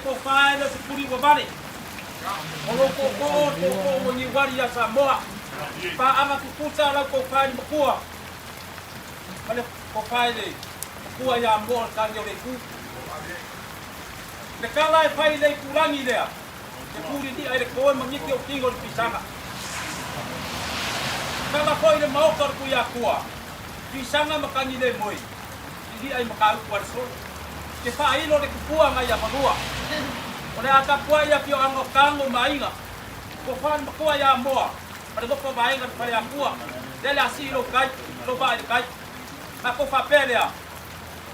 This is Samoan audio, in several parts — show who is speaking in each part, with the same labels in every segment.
Speaker 1: tofa e le o se tuli ua vale. O lou tootoo o le tootoo ua niuali ia Samoa. Paaga tutusa lau tofa i le matua ma le tofa i le matua ia Amoa o le tane o le itu. Le tala e fai i le itulagi lea, e tulili'a i le toe ma niki o tino i le pisaga. Tala foi i le maota o le Tuiatua, pisaga ma tagi le moe, lili'a i mataupu a le solo. Ke faailo le tupua nai Avarua. O le a tapuai afioaga o Tago ma Aiga, tofa le matua ia Amoa ma le nofo vaega i le Faleatua, lea le a sii lou tai, lou vaa i le tai. Matou faapea lea,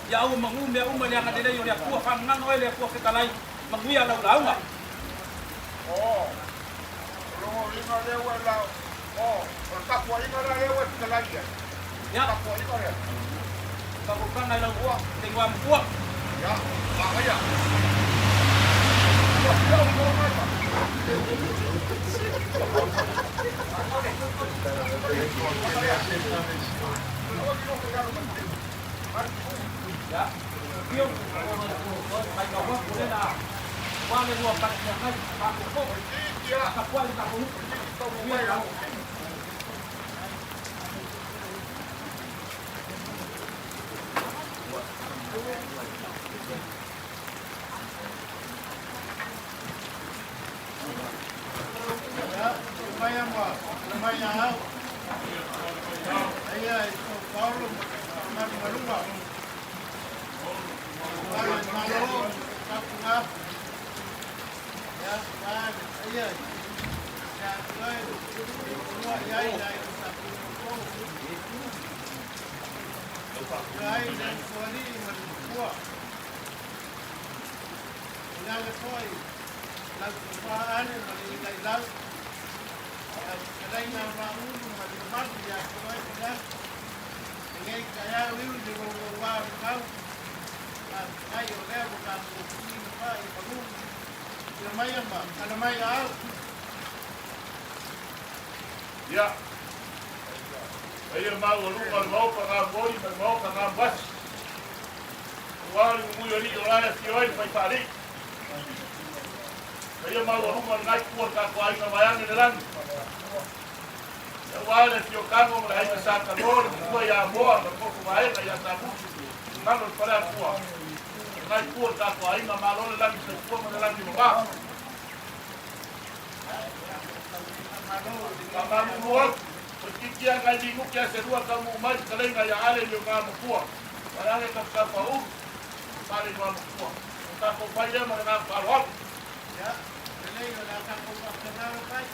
Speaker 1: Ia aua manu mea uma i le agalelei o le Atua, faagagana oe le Atua fetalai, manuia lau lauga.
Speaker 2: O, o lona uiga lea ua e lau, o, o le tapuaiga la lea ua e fetalai i ai.
Speaker 1: Ia.
Speaker 2: Tapuaiga lea.
Speaker 1: Faautaga i lau le igoa matua.
Speaker 2: Ia, manaia. Ua fia o lou mai ma.
Speaker 1: Ia, afio, mai tauapu lea la ua le lua fale feagai, faatoto, tapuai le tatou nuu. Manuia le lauga.
Speaker 3: Ia, mai ama, mai au. Aia i tō Paolo ma te whakamarumarunga. Ai, malo, tapu ngapu. Ia, wā, aia, ia, toi, ua iai, ia, i tapu moko. Ia, ai, le tuari ma le makua. Ina le foi, lau tofa ane ma le ina i lau. Ia, fetalaiga maulu ma le mamalu ia te oe le aso. Lenei taeao iu i le louloua o le tau. Faafetai o lea ua tatou tuuina faa i manu. Ia mai ama, ala mai au.
Speaker 4: Ia, paia maualuga o le Maota Gamuoi ma le Maota Gamuasi, aua le mumui o alii o la e afio ai le Faifaalii. Paia maualuga o lena itu o le tatou aiga vaeane le lagi, aua le afio o Tago ma le aiga Sa Tanoa, le matua ia Amoa ma le nofo vaega ia Samusu, lalo i le Faleatua. Lena itu o le tatou aiga, malo le lagi soifua ma le lagi mama. Faamalulu atu, toeitiiti lava nai minute a se lua taunuu mai le fetalaiga ia Ale i le igoa matua. Vaeane tafatafaulu, ma le igoa matua. O tatou fai lea ma le agaga faaaloalo.
Speaker 3: Ia, lelei o le a tatou faapena fai.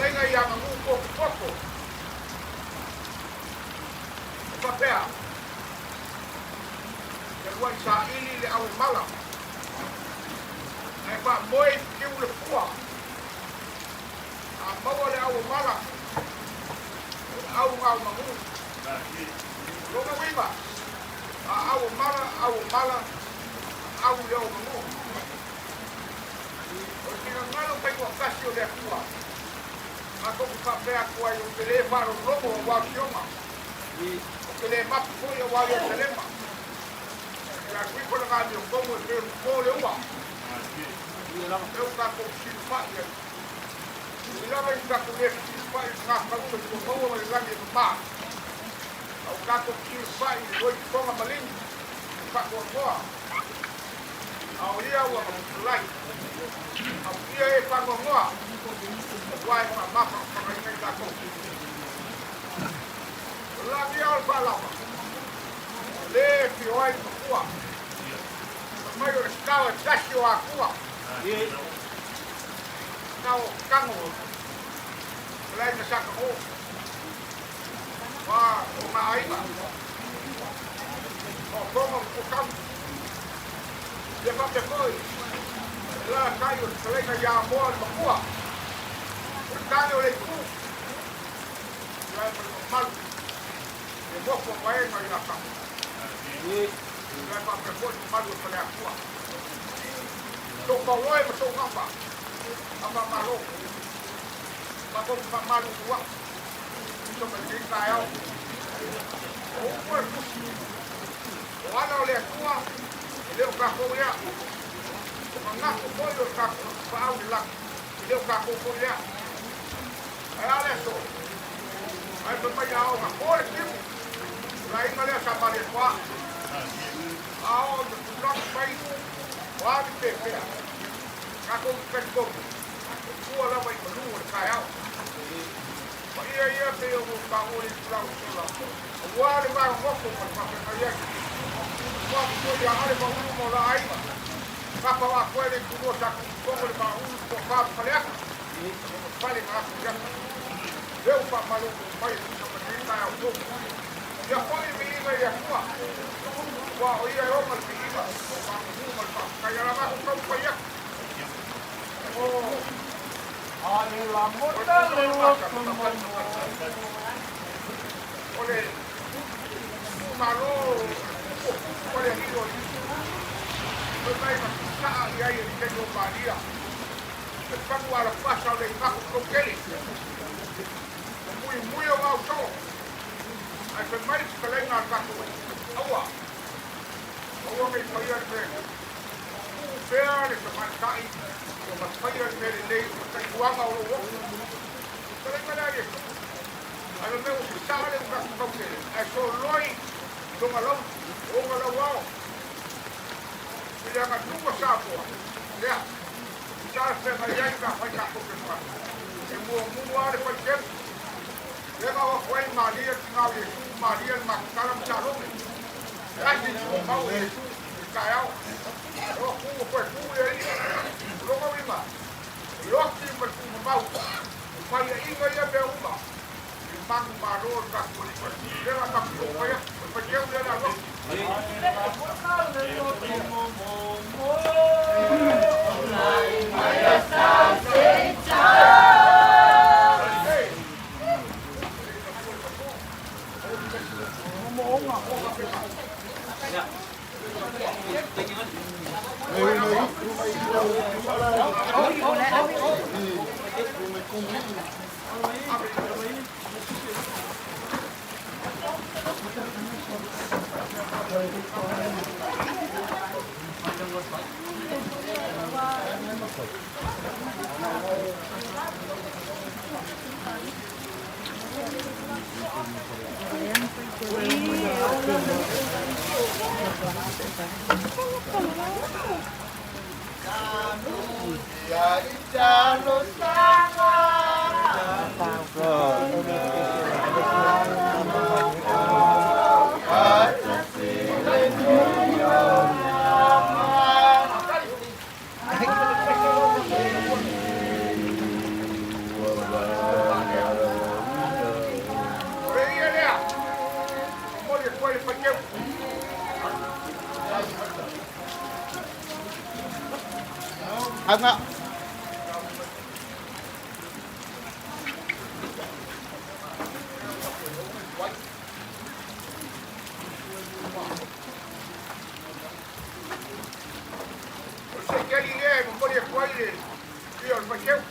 Speaker 2: Fetalaiga ia Gagū Potopoto, e faapea, E uluai saili le au e mala, ae faamoe i fiu le pua. A maua le au o mala, o le au gao magū. O lona uiga, a au o mala, au o mala, au le o magū. O le finagalo faitoatasi o le Atua, matou te faapea atu ai, ou te le faalogologo aua o Siona, ou te le mapu foi aua Ierusalema, e alu ifo le amiotonu e pei o le popo o le ua, lea ua tatou fesilafai ai. E ui lava ina tatou le fesilafai i le magafetauga i tua maua ma le lagi e mama, a ua tatou fesilafai i le loitotoga maligi, le faatoatoa, A o ia ua fetalai, ausia e faanoanoa, aua e faamafanafanaina i latou. O le lagia o le faalava, ua le afio ai le Matua, fai mai o le sao e tasi o Atua, sao o Tago, fetalai na sa Tago, ma ona aiga, toatoga o Matua Ia faapea foi, e alaalatai o le fetalaiga ia Amoa le Makua, o le tane o le itu, e ai ma le mamalu, e nofo vaega i lata. E ai faapea foi le mamalu o le Faleatua. Sou pauloe ma sou gafa, a faamalo, matou te faamalulu atu, tusa ma lenei taeao. O upu a le Tusi, O ala o le Atua, e le o tatou lea. O manatu foi o le tatou faau i le lagi, e le o tatou foi lea. Ae a le aso? Ae fai mai a oo ina to le timu, o le aiga lea sa Malietoa. A oo ina tulaga mai, o a ni pepea, tatou te talitonu, e tua lava i manu o le taeao. Paia ia pei ona ou taua i le tulaga ua sola, aua le vaeganoto ma le faafeagai ai. Ua atu foi ia Ale ma Ulu ma o la aiga. Kapa o atoa e le itulua sa tututogo le Maulu, Toafa ma Faleata, ma fale na atu i ata. Lea ua faamalulu mai e tusa ma lenei taeao fou. Ia foi le viiga i le Atua, aua o Ia e ona le viiga, o faamanu ma le faafetai. A la matou taumafai atu. O. O le itumalo o le alii o Iesu, fai mai na tusaa i ai e le taimi o Maria le panu alapasa o le igafo toutele, o muimui o gausoo, ae fai mai le fetalaiga a le tatou Alii, Aua, aua ne i faia le mea lea. Tuu pea le tamaitai ma faia le mea lelei o le taituaga o lou ofi. Fetalaiga lea a Iesu, ae fai mai ua sasaa le ugatu kautele, ae soloi lona lau, ona lauao. I le aganuu a Samoa, lea, i talafeagai ai pe afai tatou te manatu, e muamua le faiteu. Lea na o atu ai Maria le tina o Iesu, Maria le Matatala ma Salome. Tasi le tumau o Iesu i le taeao. O atu ua toe tu le Alii. O lona uiga, o le oti ma le tuumamau, o faiaiga ia mea uma i le manumalo o le tatou Alii. Lea la matou taumafai atu, o le faiteu lea le alu atu.
Speaker 3: Hanga.
Speaker 2: O se keli lea e momoli e kuai le ia o le faiteu.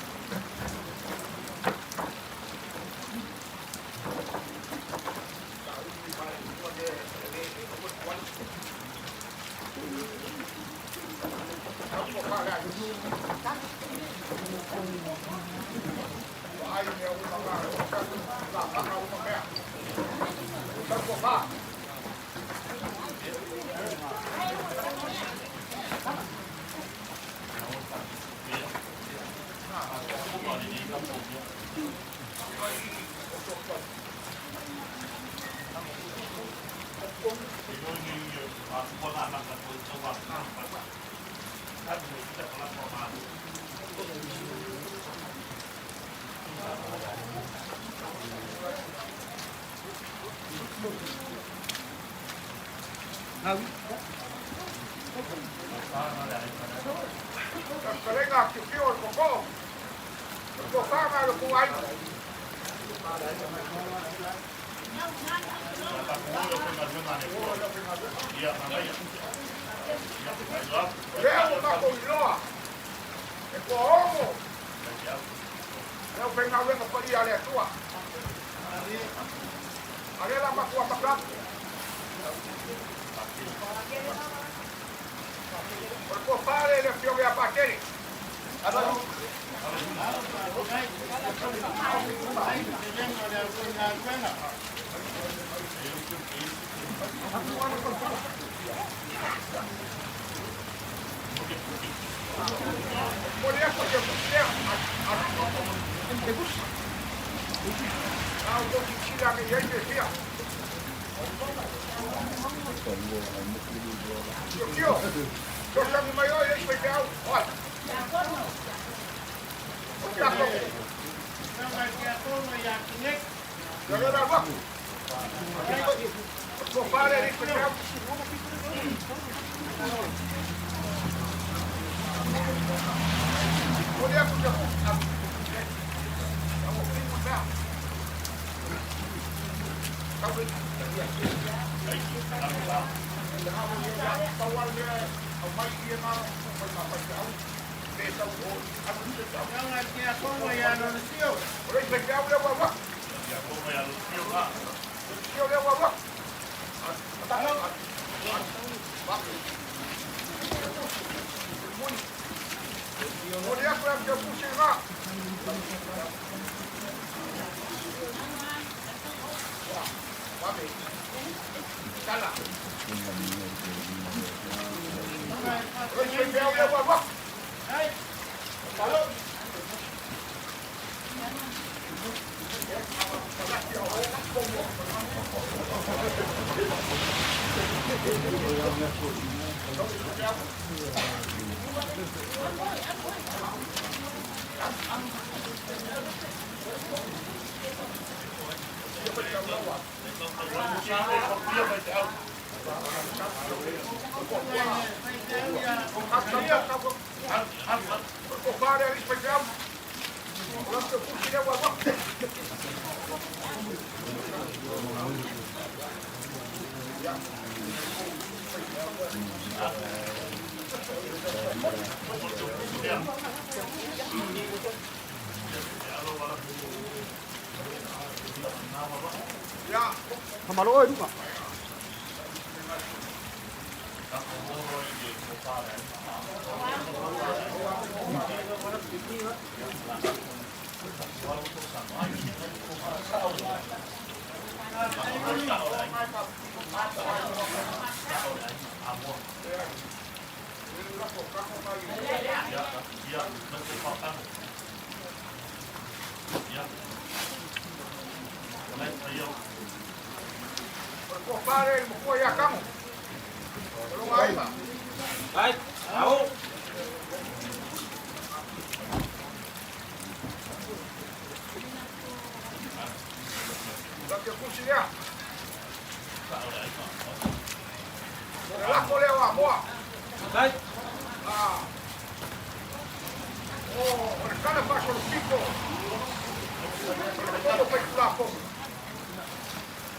Speaker 2: O le tala faasolopito o le fono faitulafono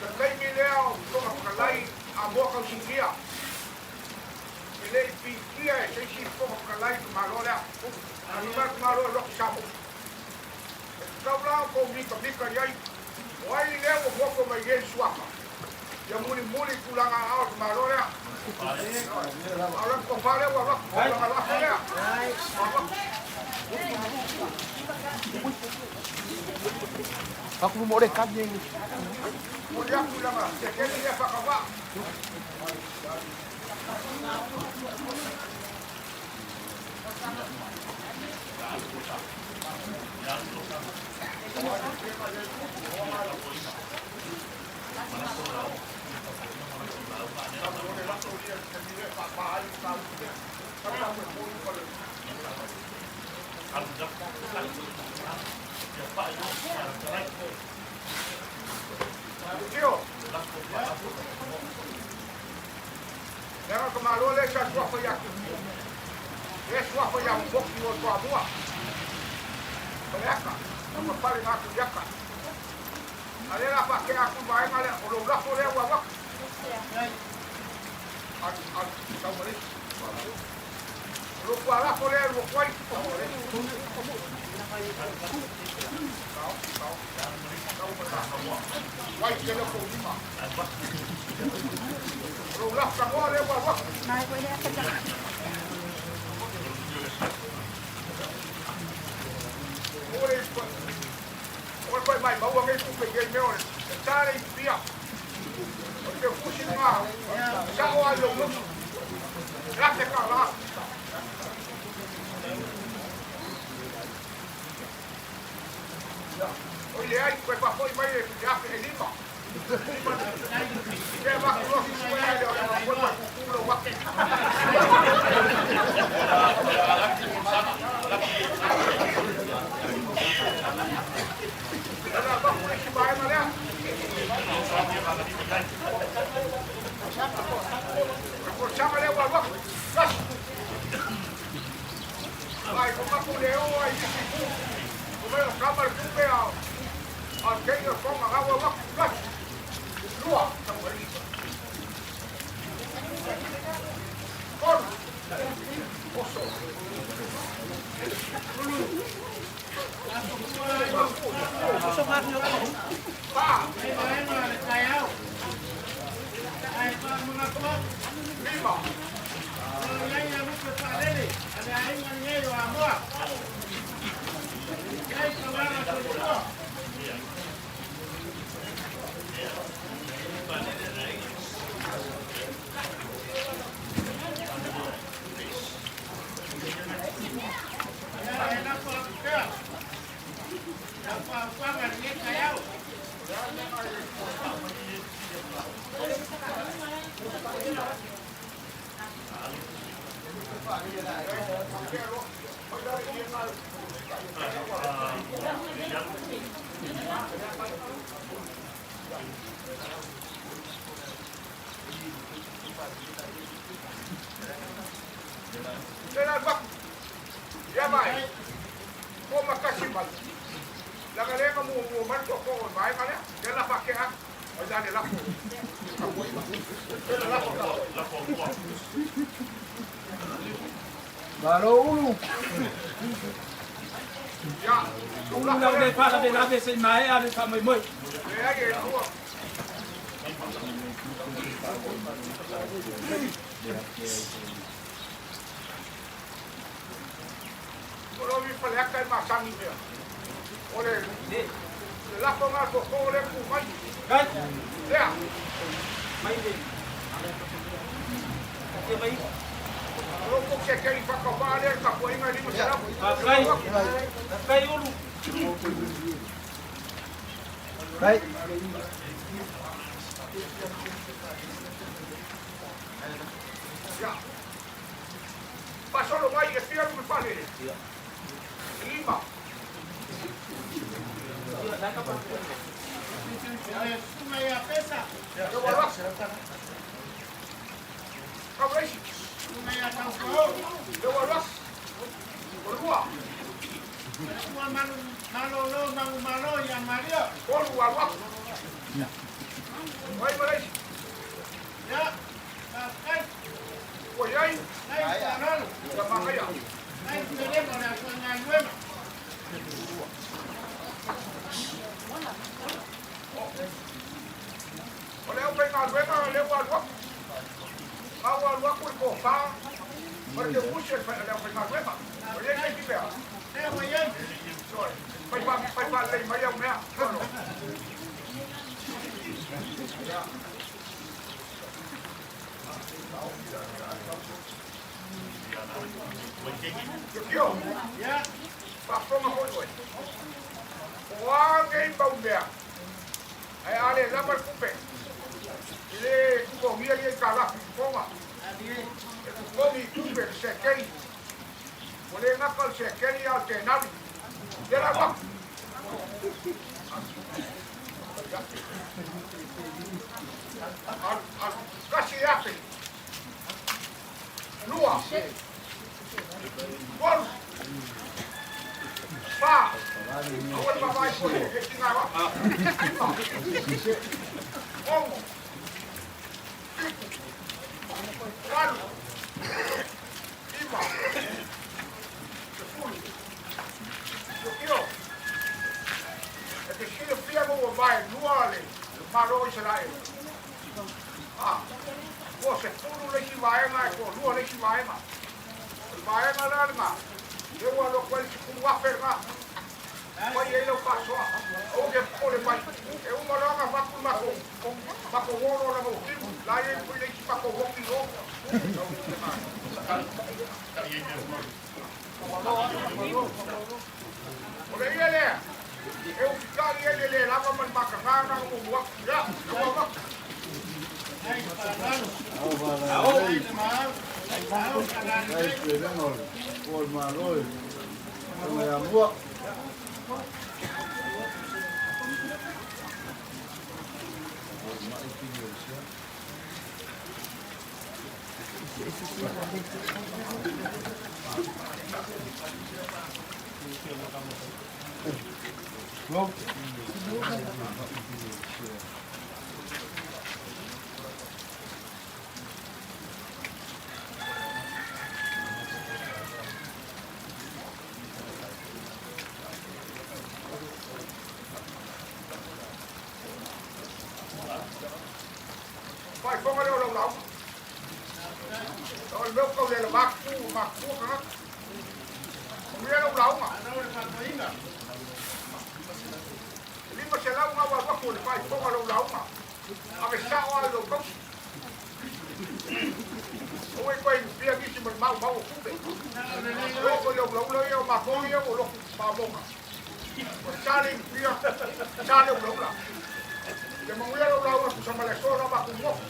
Speaker 2: le taimi lea o fofoga fetalai Amoa Kausigia e le i piitia e se isi fofoga fetalai le Malo lea ae fai mai le Malo e alu atu i Samoa. E tatau la ona tou mitamita i ai o ai lea ua nofo mai nei i le suafa ia mulimuli i tulaga aao o le Malo lea. A o lana tofa lea ua alu atu, o lana lafo lea ua alu atu. Momoli atu i lana sekeni lea faatauva. Tio, leaga o le tamaloa lea sa suafa ia Tupu, lea suafa ia Moki o Toamua, Faleata, na papale na atu i ata. A lea o le a faatea atu le vaega lea, o lou lafo lea ua alu atu. Alu, alu, sau ma le isi. O lou tualafo lea e alu atu ai. Sao, sao, sau ma ta. Uai tele o kou lima. O lou lafo tanoa lea ua alu atu. O le o le maimau nei tupe i nei mea o le tale i pia. O te fusi ngā, sao ai lou loto. Late ka la. O ile ai, koe whakoi mai e te afe e lima. Te waka loa ki sue ai leo, e koe mai kuku lo wake. Ana maku le si vaega lea. O le folasaga lea ua alu atu. Tasi. Ai, ko maku le o ai i si pu. Ko mea o kama le pupe a a te o tonga ngā ua alu atu. Tasi. Lua. Tolu. Oso. Fa. Lima. Le la alu atu. Ia mai. Ko makasi mai. Laga le ka muamua mai le toatoo o le vaega lea. Lea la faatea atu. Ai la le lafo. Le lafo ka.
Speaker 5: Malo ulu.
Speaker 2: Ia.
Speaker 1: Ulu lau le faalavelave se i maea le faamoemoe.
Speaker 2: Leai e ua. O lo mi Faleata e masani mea. O le lafo ngā toatoo lea ku mai.
Speaker 1: Kai.
Speaker 2: Lea.
Speaker 1: Mai le. Te mai.
Speaker 2: O lo kou sekeli whakawā lea le tapuaiga e 500.
Speaker 1: Kai. Kai ulu.
Speaker 5: Kai.
Speaker 2: Ia. Faasolo mai e fia lupe faalele. Lima. Ia ua alu atu. Kau le isi. Ia ua alu atu. O lua.
Speaker 3: Ua malu malolo manumalo ia Maria.
Speaker 2: Tolu ua alu aku. O ai ma le isi?
Speaker 3: Ia, faafetai.
Speaker 2: Ua i ai?
Speaker 3: Nai faaaloalo.
Speaker 2: Ia manaia.
Speaker 3: Nai pelema o le aufaigaluega.
Speaker 2: O le aufaigaluega lea ua alu aku. Ma ua alu aku i le tofa ma le teuguse o le aufaigaluega. Ua i ai se isi mea?
Speaker 3: Lea ua i ai.
Speaker 2: Ioe. Fai fai faalelei mai au mea. Olo. Kio,
Speaker 3: Ia.
Speaker 2: faafofoga foi oe. O a nei mau mea, ae a le lava le tupe, e le totogia ni aitalafu i fofoga. E totogi i tupe le sekeli. Ua le gata o le sekeli a o le tenari. Ia la uafu. Alu, alu, 1000. 2, 3, 4, aua le vaavaai foi e tiga atu. 5, 6, 7, 8, 9, 10. Kio, e te silafia mo ua vaelua le Malo o Isaraelu. A, ua 10 le isi vaega e toalua le isi vaega. O le vaega la lena, lea ua alu atu ai le 10,000 lena. Fai ai lau faasoa, aua te popole mai. E uma loa ona avatu le matou, matou olo o lana timu, la i ai foi le isi matou oti o. O le ia lea, e utikali ai le le lava ma le mataga na ona mumu atu. Ia, ua avatu.
Speaker 3: Nai faaaloalo. Nai le maau. Maau
Speaker 5: Nai
Speaker 3: faalalelei.
Speaker 5: pelega o le o le Malo i le ia mua.
Speaker 2: Faafofoga lea o lau lauga. O le mea ua tau le matutu, matutua tagata. Manuia lau lauga.
Speaker 3: Malo le faafofoga.
Speaker 2: E 500 na ua alu atu o le faafofoga o lau lauga. Ave sao lava i lou tausi. Aua e toe inupia nisi ma le maumau o tupe.
Speaker 3: Sao lelei
Speaker 2: E
Speaker 3: oe.
Speaker 2: oo foi i le ulaula ia o matou ia ua lotu pamoga. O le sa le inupia, sa le ulaula. Ia manuia lau lauga tusa ma le aso na matou motu.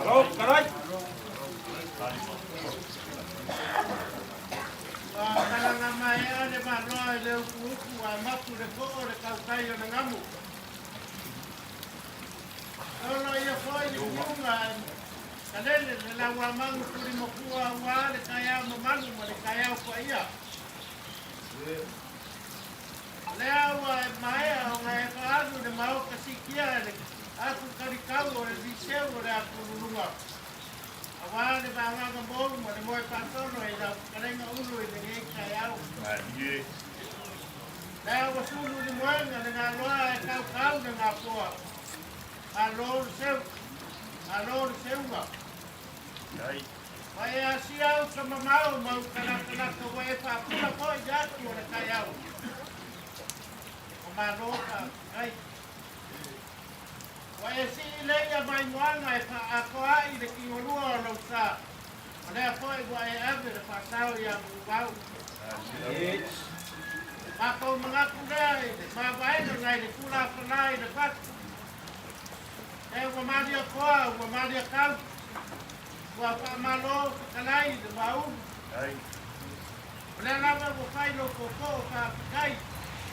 Speaker 1: Alo, karai.
Speaker 3: Ua talagamaea le maloa i le utuutu ae mapu le koo o le tautai o le gamu. Solo ia foi le tiuga ae talele le lauamagu tulimokua aua le taeao mamalu ma le taeao paia. O lea ua e maea ona e faaalu le maota sikia e le aku kalikau o le liseu o le akululuga. Aua le vagaga mou ma le moe faatolo i lau fetalaiga ulu i lenei taeao. Lea ua sulu le moega le galoa e kaukau le gafoa. Malo le seu, malo le seuga. Ua e asia uta mamao ma uta latalata ua e faapula foi i atu o le taeao. O malo faafetai. Ua e sii leia mai moaga e faaatoai le kigolua o lou sa. O lea foi ua e ave le faasao ia Muuvau. Matou manatu lea i le mavaega nai le Tulafono i le fatu. E ua malia koa, ua malia kau. Ua faamalo fetalai i le Vaaulu. O lea lava ua fai lou tootoo faafetai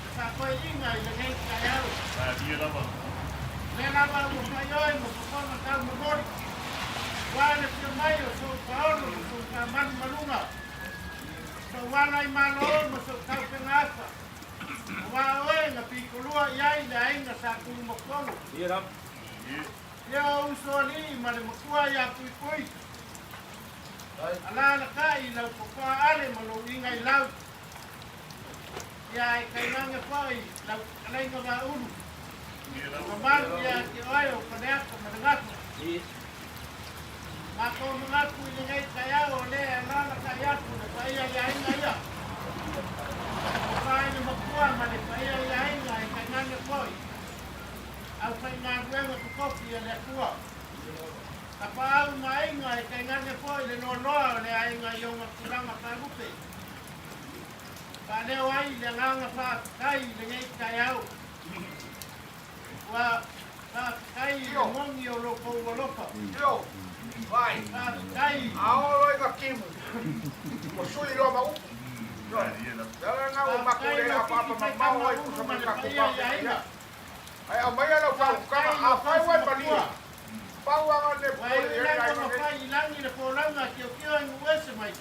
Speaker 3: le faafoeina i lenei taeao. O lea lava ua fai oe ma fofoga taumomoli. Ua le fia mai o sou paolo ma sou faamalumaluga. Sou ala i malo ma sou taupega pitolua i ai le aiga Sa Tunumafono. Ia o Usoalii ma le matua ia Tuitui. Alaalatai i lau tofa Ale ma lou iga i lau. Ia e tainane foi lau fetalaiga Vaaulu. Le mamalu ia te oe o Faleata ma le Gafa. Matou manatu i lenei taeao o lea e alaalatai atu le paia i aiga ia. Tofa i le matua ma le paia i aiga e tainane foi aufaigaluega totofi a le Atua. Tapaau ma aiga e tainane foi le loaloa o le aiga i ona tulaga faalupe. Faaleo ai le agaga faafetai i lenei taeao. Ua faafetai i le moni o lo outou alofa. Faafetai. Faafetai lau kiki faitama ulu ma le paia i aiga. Faafetai i lo tausi matua. Ua iu lava ma fai i lagi le folauga kiokio i Nuuese mai.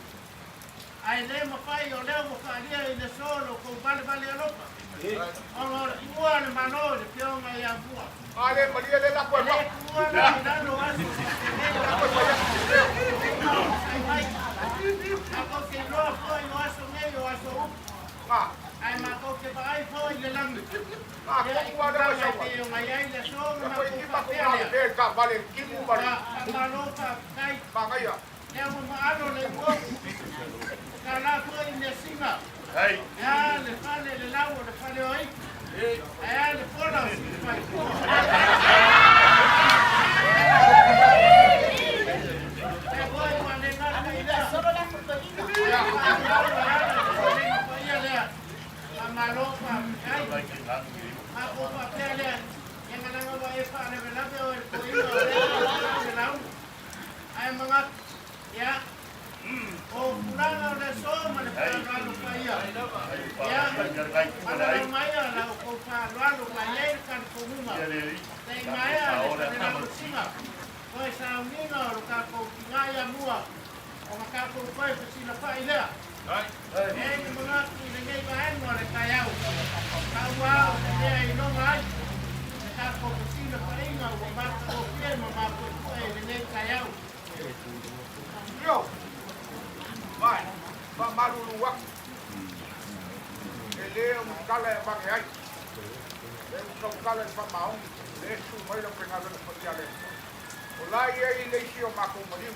Speaker 3: Ae le mafai o lea ua faalia i le aso lo tou valevale alofa, ona o le tuua o le Malo i le Fioga ia Mua. E le tuua la i lalo o aso faapenei o le Atua, uma o sai mai. Matou te iloa foi o aso nei o aso upu, ae matou te vaai foi i le lagi. Ia i tulaga e pei ona i ai le aso ona matou faapea lea, Ua faamalo faafetai. Lea ua maalo le uoku, sa la foi i measina. E a le fale le lau o le fale o aitu, ae a le pola o Siufaikoa. Lea foi ua le gata i lea, ia faaauau e ala le fetalaiga paia lea, faamalo faafetai. Matou faapea lea, ia galaga ua e faalavelave oe i le toeaina o lea ua le lauga. Ae manatu, ia, o tulaga o le aso ma le faaaloalo paia, ia, mananao mai la outou faaaloalo ma i ai le talitonuga, se i maea le falelauasiga, toe sauniga o lo tatou tina ia mua, ona tatou toe fesilafai lea. E ai le manatu i lenei vaega o le taeao, taua o le mea e iloga ai le tatou fesilafaiga ua matagofie ma mapuepue i lenei taeao.
Speaker 2: Io, mai, faamalulu atu, e le o ni tala e avane ai, e ua tautala i le faamaoni, le su mai lau faigaluega paia le Atua. O la e i ai le isi o matou maliu,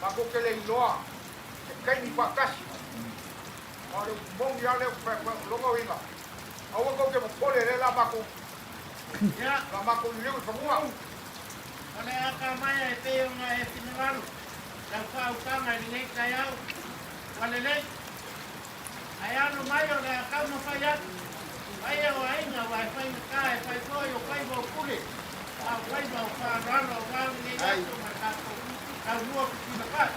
Speaker 2: matou te le iloa se taimi faatasi. A o le upu moni lava lea ou te fai atu ai, o lona uiga, aua tou te popole lea la matou, la matou liliu i fanua.
Speaker 3: O le atamai e pei ona e finagalo lau faautaga i lenei taeao, ua lelei. Ae alo mai o le a taumafai atu, paia o aiga aua e faigata e fai foi o faiva o pule, a o faiva o faaaloalo aua lenei aso ma le tatou taumua fesilafai.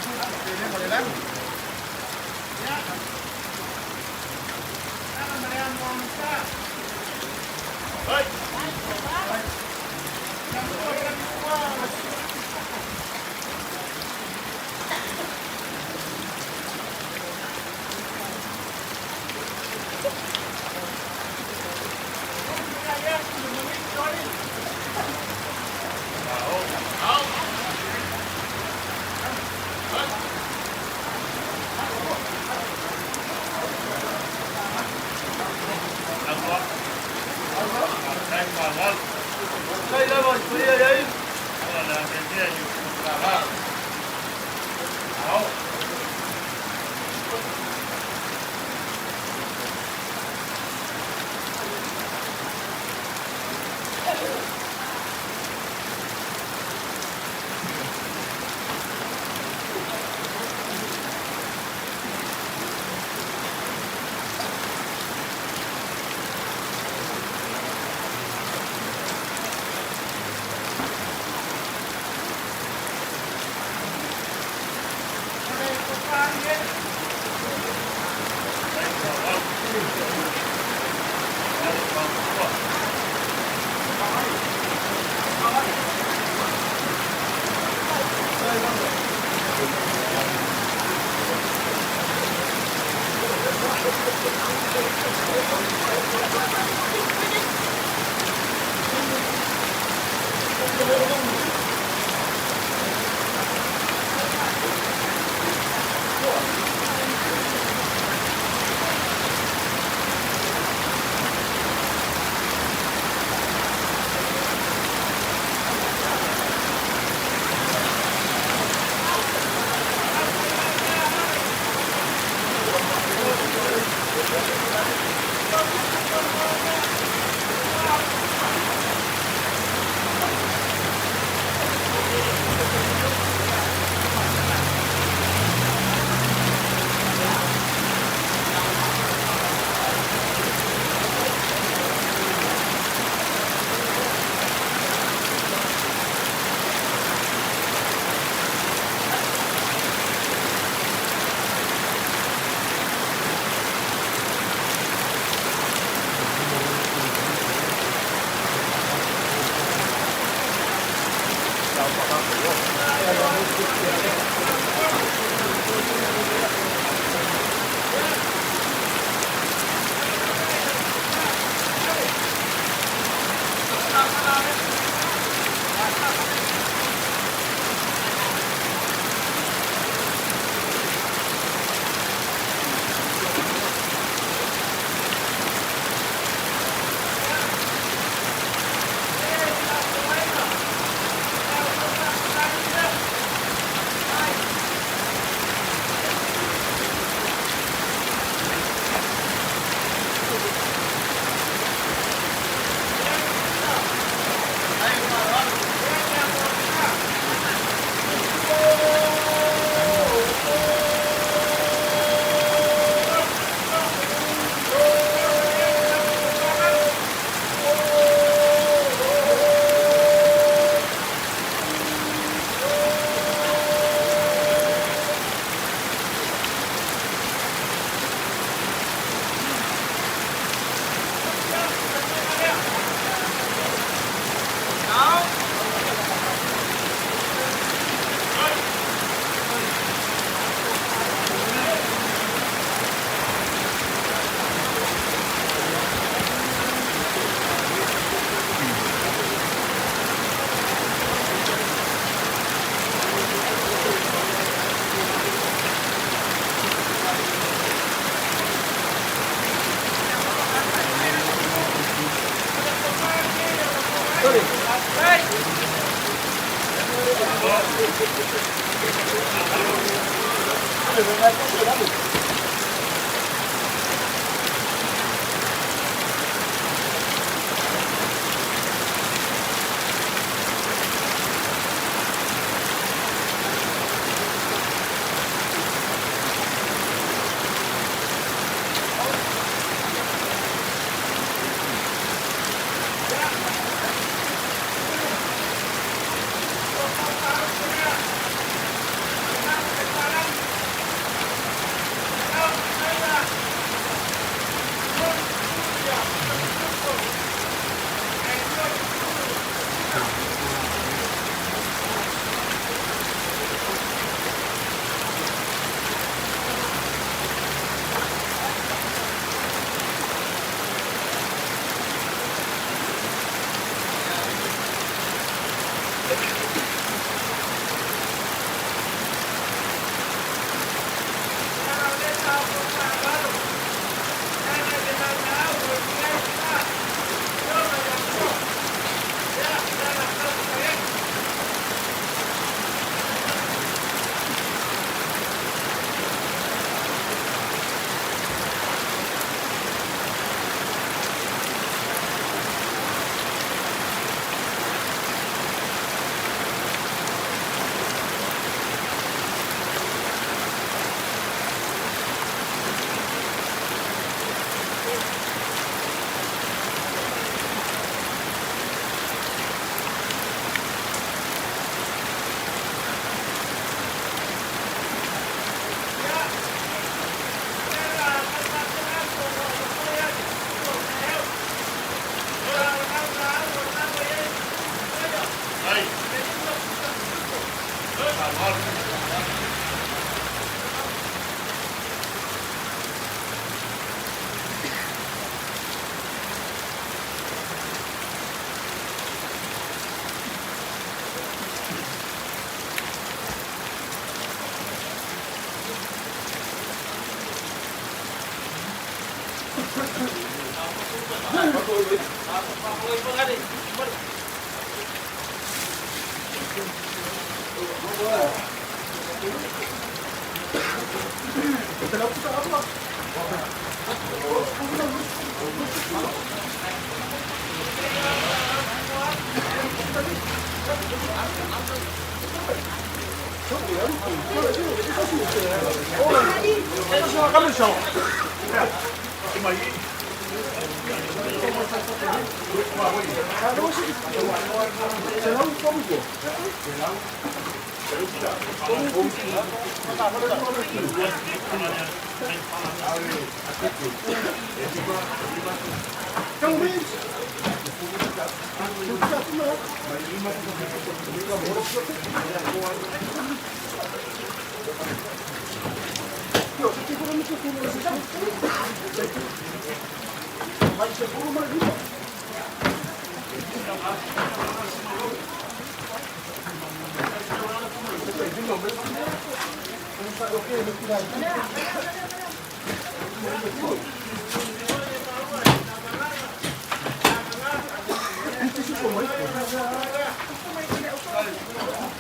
Speaker 3: le ma le lagi. Ia. Ana ma le amo sa.
Speaker 4: Vai. Fa'aloalo.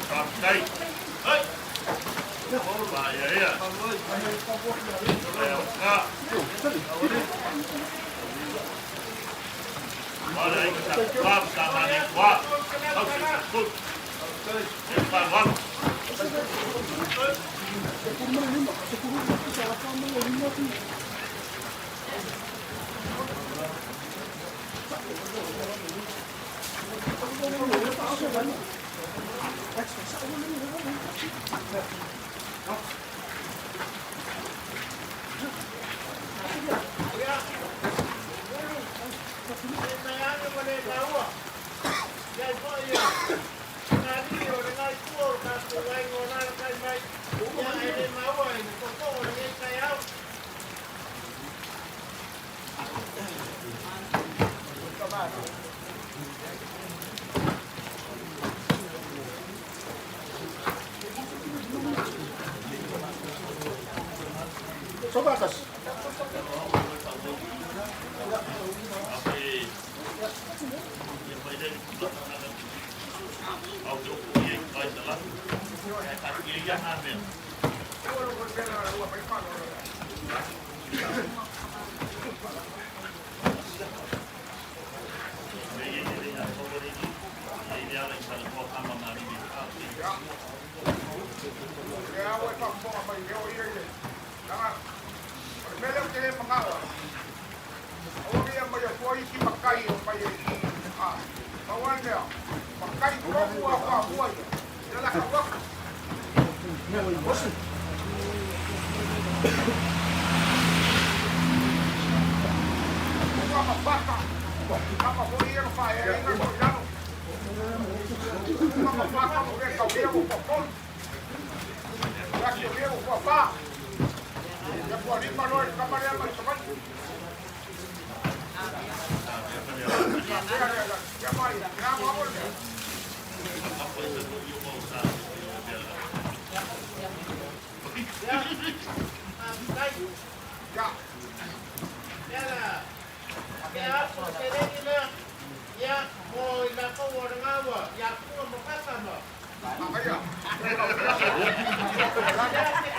Speaker 4: Faafetai. Ai. Vaia ia. Ia ka. Wale ai ka pa sa mani kwa. Au se ku. E fa'aloalo. Au te oku i e kai sa latu. E ka ki ia nā mea. Me i e le a tōre i. E i ala i sa le kua kama ngā rimi.
Speaker 2: Ia ua e faafofoga mai e o ia ile laga o le mea lea ou te lē magao ai aua ia mai atua isi matai o mai e i a pau a le mea matai tonu a faamua ia ia la kau aku. Ua ma paka kama foi ia no faaeaina no i lalo ua ma paka mo ke kaulia ua fuafolu tasi o lia ua fuafā ia fualima loa i le kama lea mai Savaii ia mai ia agoago le mea. Ia. Makaia.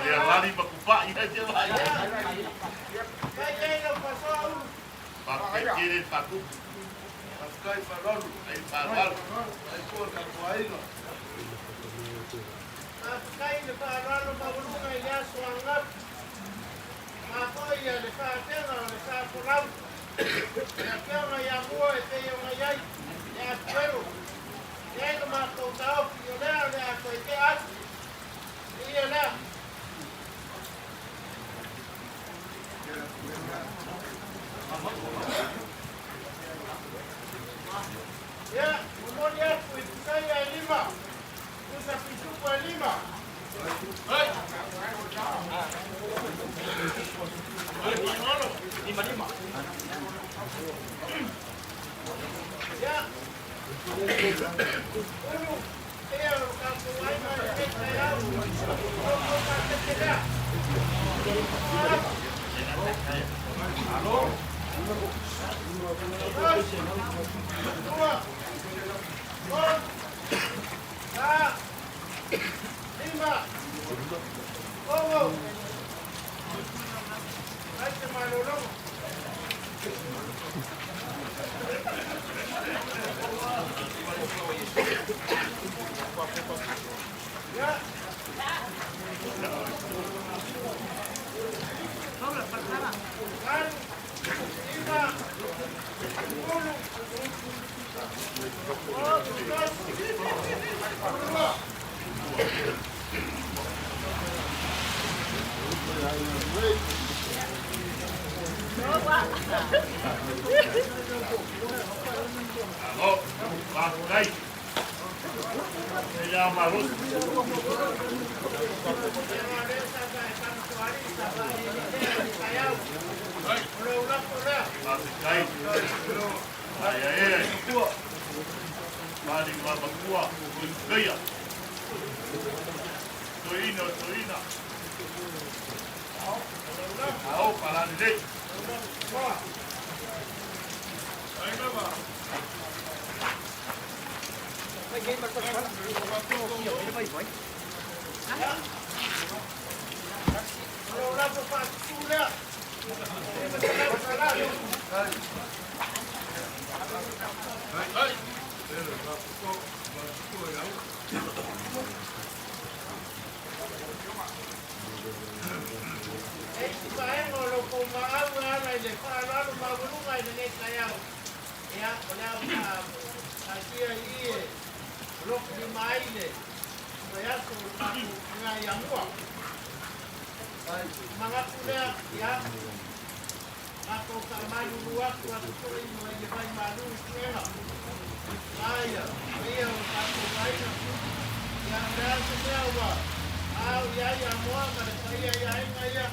Speaker 4: Ia lali ma kupa'i ai te vai. Faafetai tele fa'atupu.
Speaker 5: Faafetai fa'aloalo.
Speaker 4: Ai fa'aloalo.
Speaker 5: Ai fua tatou aiga.
Speaker 3: Faafetai le faaaloalo maualuga i le aso ananafi. Mafo'i le faatega o le sa folau. Le afioga ia Mua e pei ona i ai le atuelu. E ai lo matou taofi o lea o le a toe tea atu. Viia lea. Ia, momoli atu i pusaia e lima, pusa pitupu e lima.
Speaker 1: Lima lima.
Speaker 3: Ya. Ulu, ia o tatou aiga i lenei taeao, o tou faatepe lea. Tasi, lua, tolu, fa, lima, ono, fai se malologa. Ya. Valu, iva, ulu, tasi, lua.
Speaker 4: Malo, faafetai. E ia malosi. Faafetai. Aia e ai tua. Mali mamakua o Itukaia. Toina o toina. Ao palani lei.
Speaker 3: E isi vaega o lo outou maau e ala i le faaaloalo maualuga i lenei taeao, ia, o le a taatia i i e lokolima ai le vaiaso o le tatou uiga ia mua. Manatu lea, ia, matou faamalulu atu atu foi mai le vai malu i Puega. Aia, paia o le tatou aiga, ia, o le a se mea ua ao i ai Amoa ma le paia i aiga ia,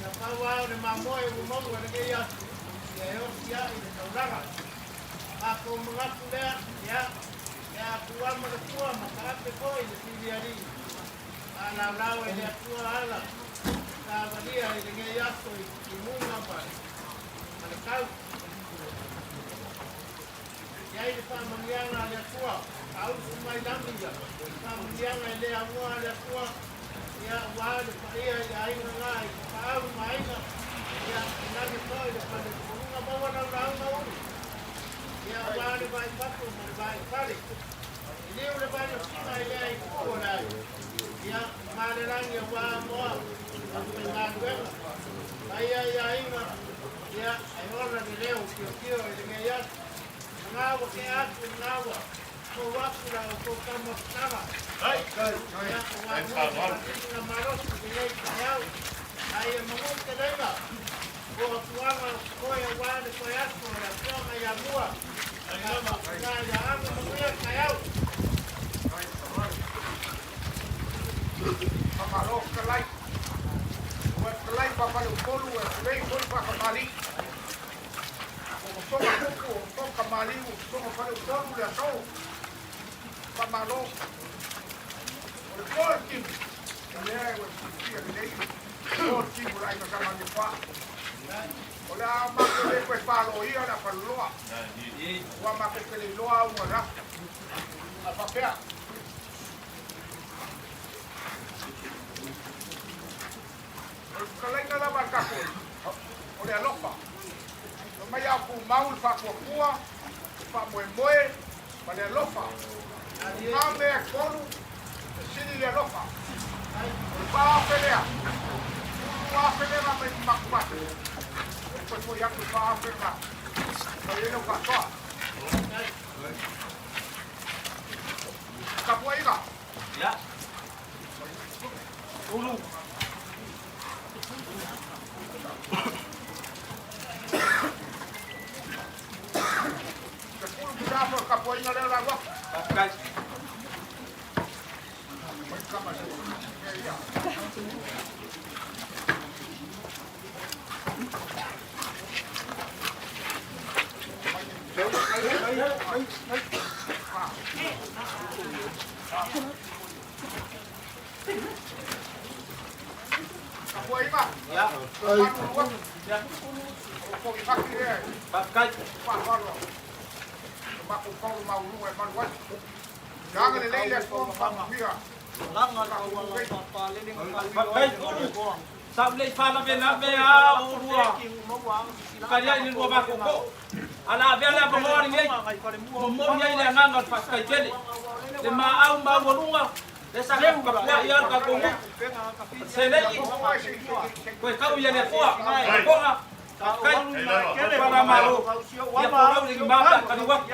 Speaker 3: ia pau lava o le mamoe ua maua i lenei aso, ia e osi ai le taulaga. Matou manatu lea, ia, e atua ma le pua ma taape foi le filialii. Faalaolao e le Atua ala savalia i lenei aso i timuga ma le tau. E ai le faamanuiaga a le Atua, ausu mai lagi ia faamanuiaga e le aunoa a le Atua, ia aua le paia i aiga na i tapaau ma aiga, ia tainane foi le fale tupuluga maua lau lauga ulu, ia aua le vaai fatu ma le vaai fale. I liu le malosiga i lea itu o le aiga, ia malelagi aua Amoa ma faigaluega, paia i aiga, ia e ola le leo kiokio i lenei aso. Lena ua kea atu, lena ua tou atu la outou taumafataga. Ia, ua mua se faatinoga malosi i lenei taeao, a ia manu telega o atuaga o totoe aua le toe aso o le afioaga ia mua. Ia ia aga manuia le taeao.
Speaker 2: Faamalo fetalai. Ua e fetalai ma Faleupolu e tulei foi faakamali'i. Ua soga kuku, ua soga kamali'i, ua soga Faleupolu le aso. Faamalo. O le po le timu, o lea ua silafia lelei, po le timu o le aiga Sa Malietoa. O le a matou le toe faloia le afaloloa, ua matou te le iloa au ananafi. A faapea, O le fetalaiga lava a le tatou Alii, o le alofa. Fai mai a tumau le faatuatua, le faamoemoe ma le alofa. O na mea e tolu e sili le alofa. O le 4,000 lea, 12,000 lea na aumai ma matou pasese. Ua toe foi atu le 4,000 lena e fai ai lau faasoa. Tapuaiga.
Speaker 1: Ia. Ulu.
Speaker 2: Sefulu pisa afe o le tapuaiga lea o le alu atu.
Speaker 1: Faafetai.
Speaker 2: Mai kama se.
Speaker 1: Faafetai. Faafetai Ulu. Sa ou le i faalavelave a o oulua faliai i le lua vakooko. A la avea le avanoa lenei, momoli ai le agaga o le faafetai tele. Le maau maualuga lea sa tapuai a le tatou nuu. O le seleni, toe tau ia le Atua. Faatoga, faafetai, Fala Malo, ia folau i le gima pe a taliu atu.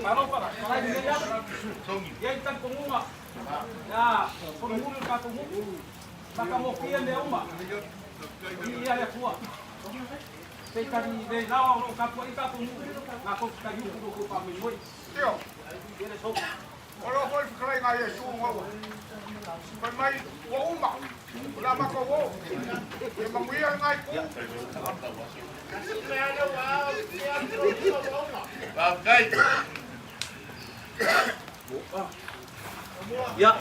Speaker 1: Malo pala, palai lenei ava. E i ai le talitonuga, ia solomuli le tatou nuu, matagofie mea uma, viia le Atua. Peitai le laoa o lo o tapuai tatou nuu, latou te taliupu i lo outou faamoemoe. Ia le soga.
Speaker 2: O lo foi le fetalaiga a Iesu maua. Fai mai, ua uma, o le a matou o. Ia manuia lena itu.
Speaker 4: Faafetai.
Speaker 1: Ia.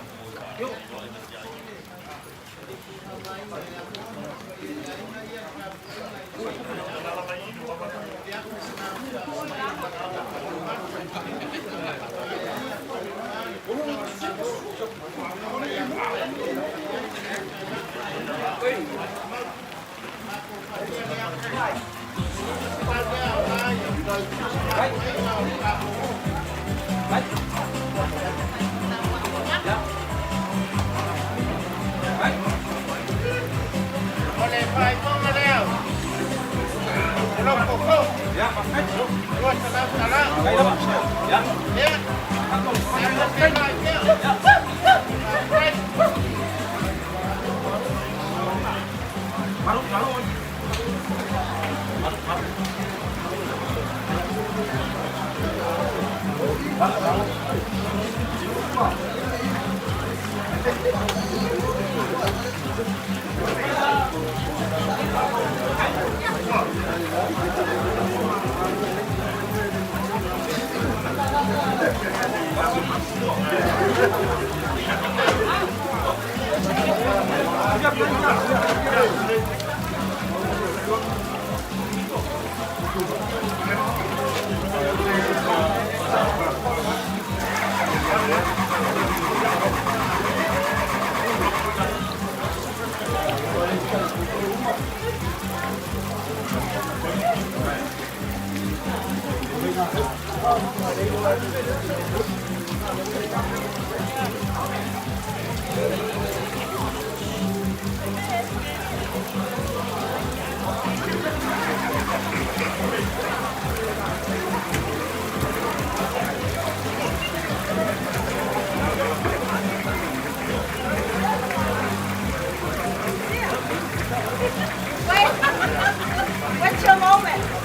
Speaker 3: O le faaipoga lea o lou koko, $200. Ia, tatou feiloai pea. Faafetai.
Speaker 6: What's your moment?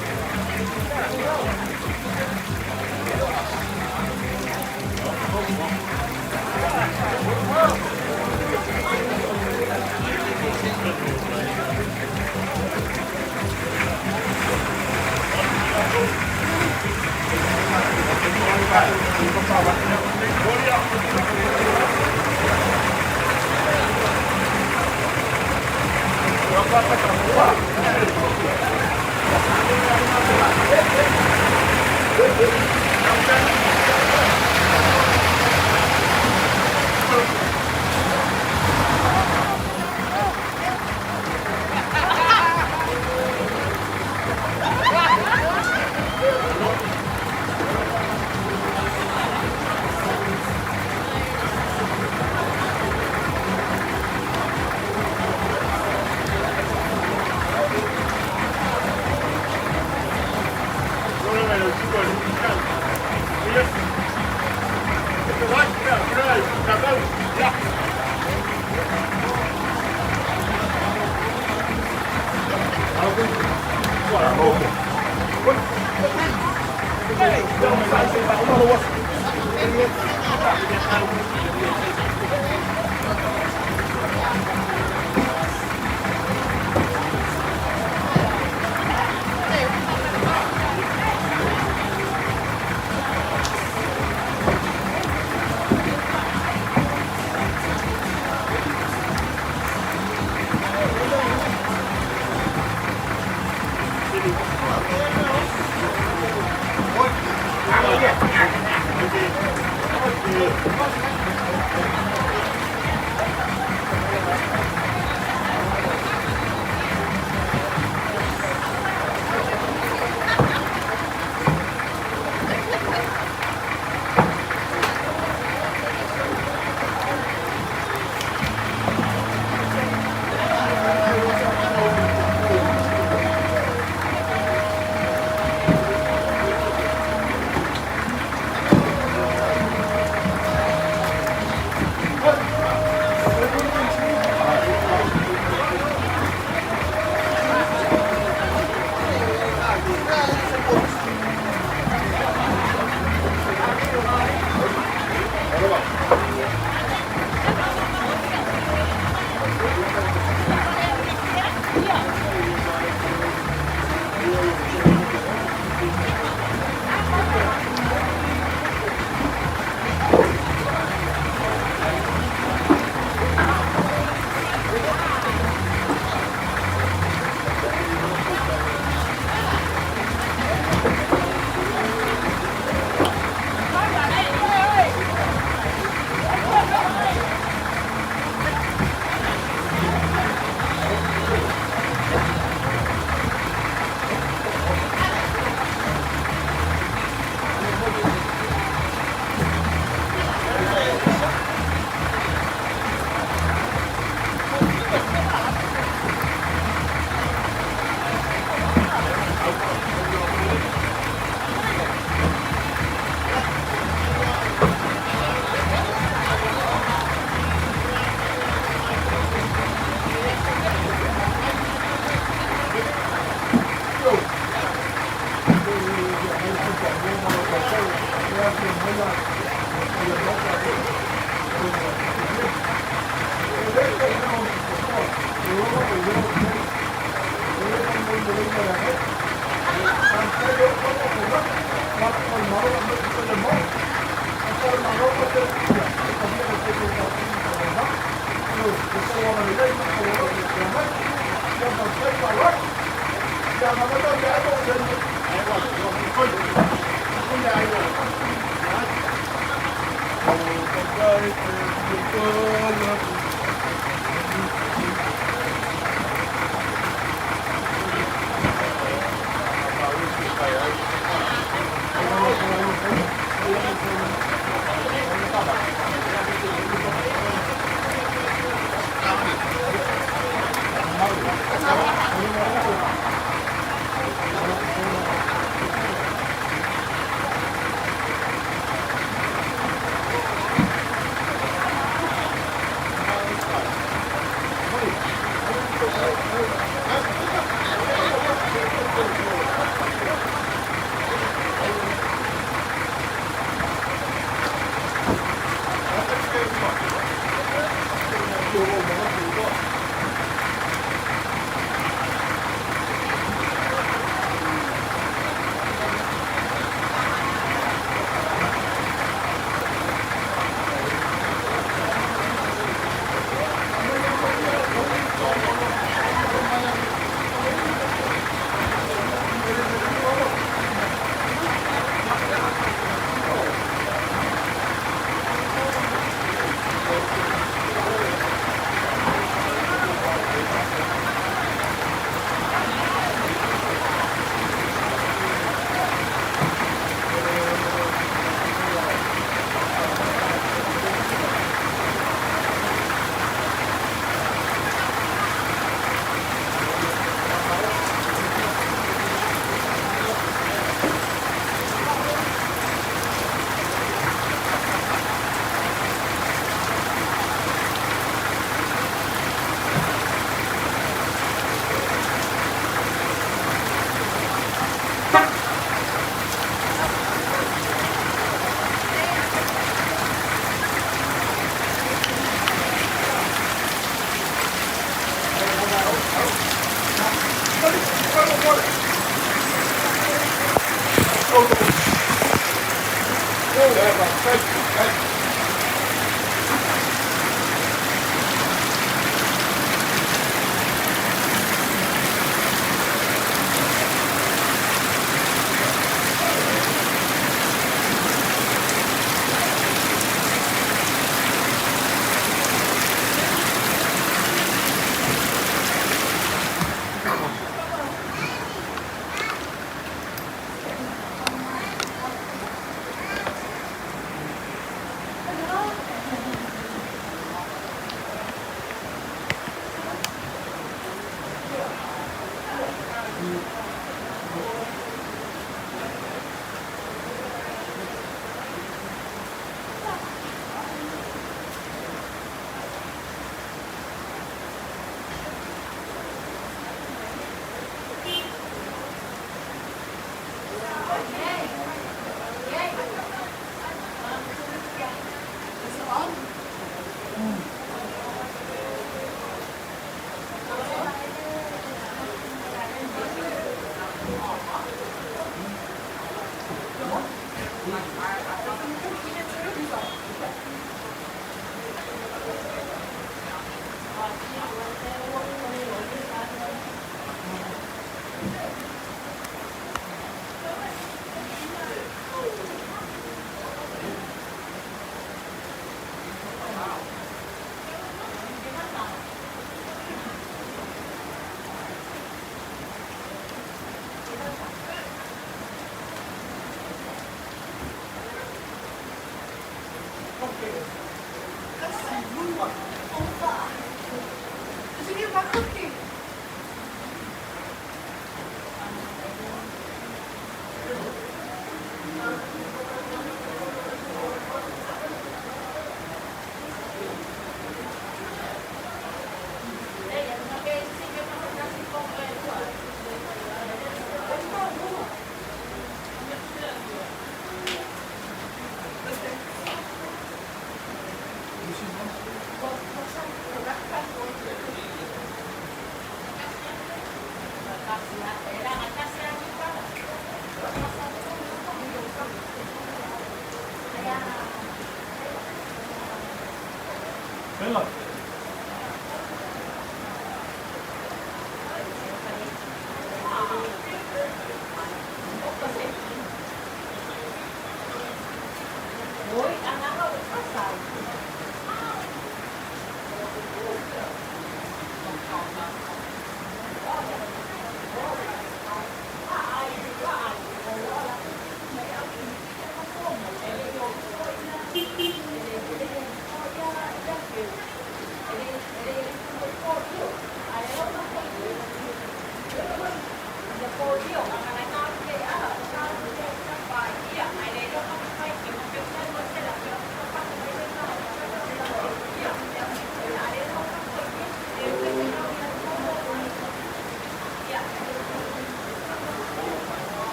Speaker 6: Thank you.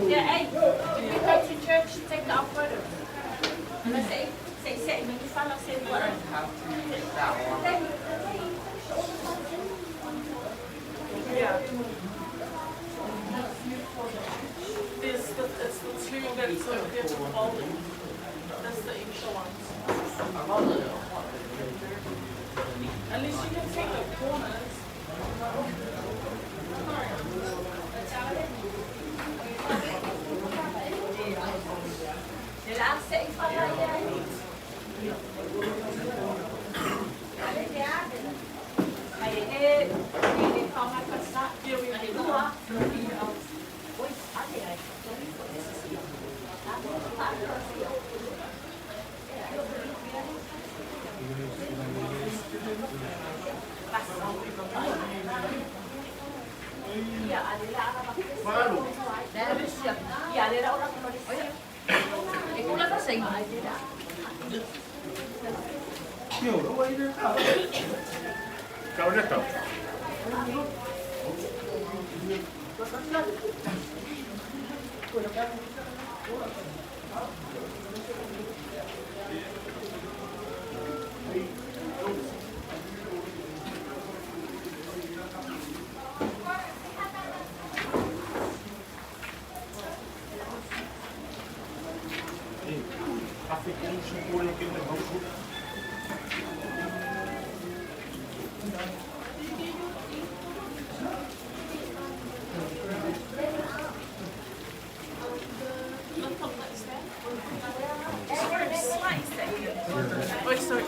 Speaker 6: Yeah, hey, if we go to church, take our photo. And I say, say, say, when you follow, say what?
Speaker 7: Yeah. There's the, it's the two that's over there to the bowling. That's the extra ones. At least you can take the corners. Oh, sorry.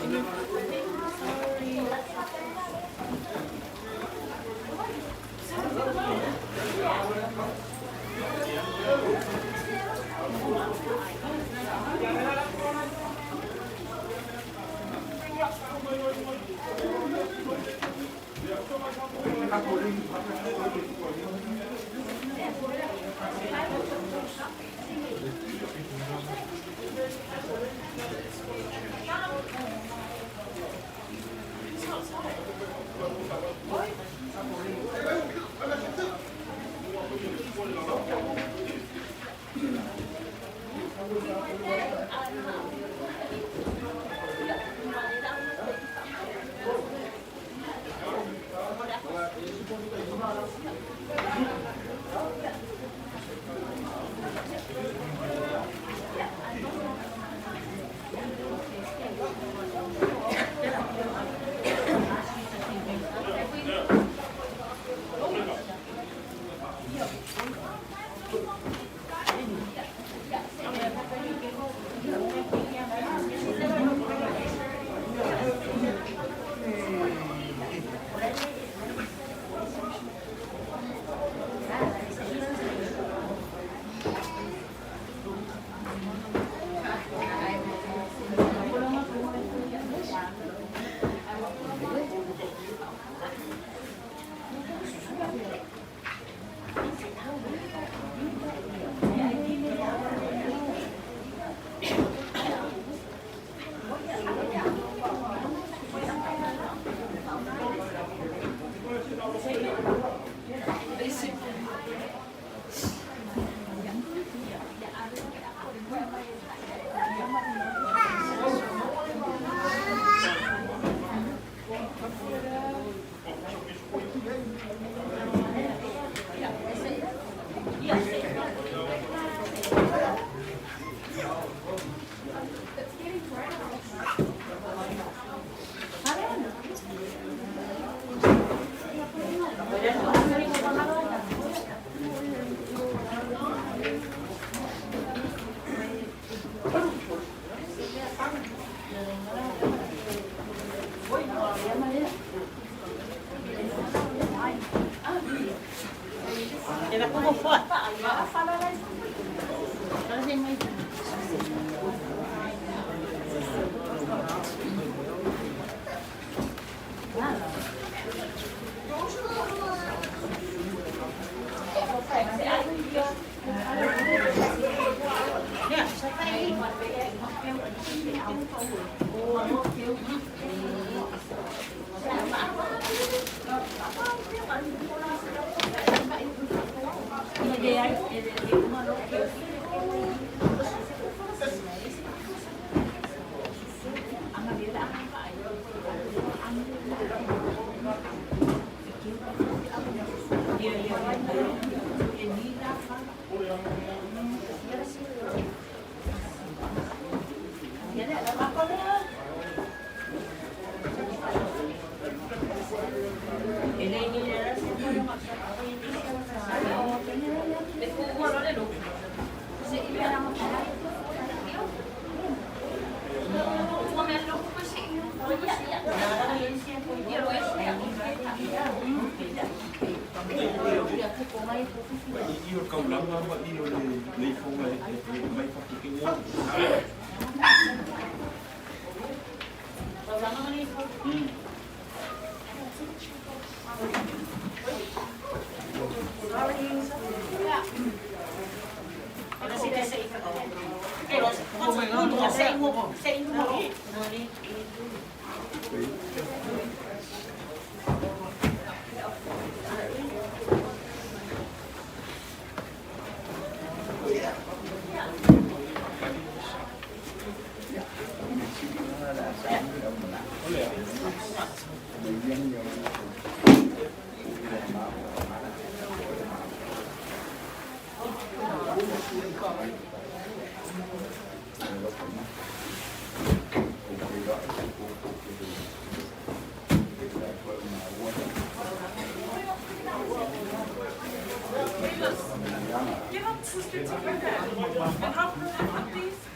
Speaker 7: Give up Sister Tabitha and help her put these.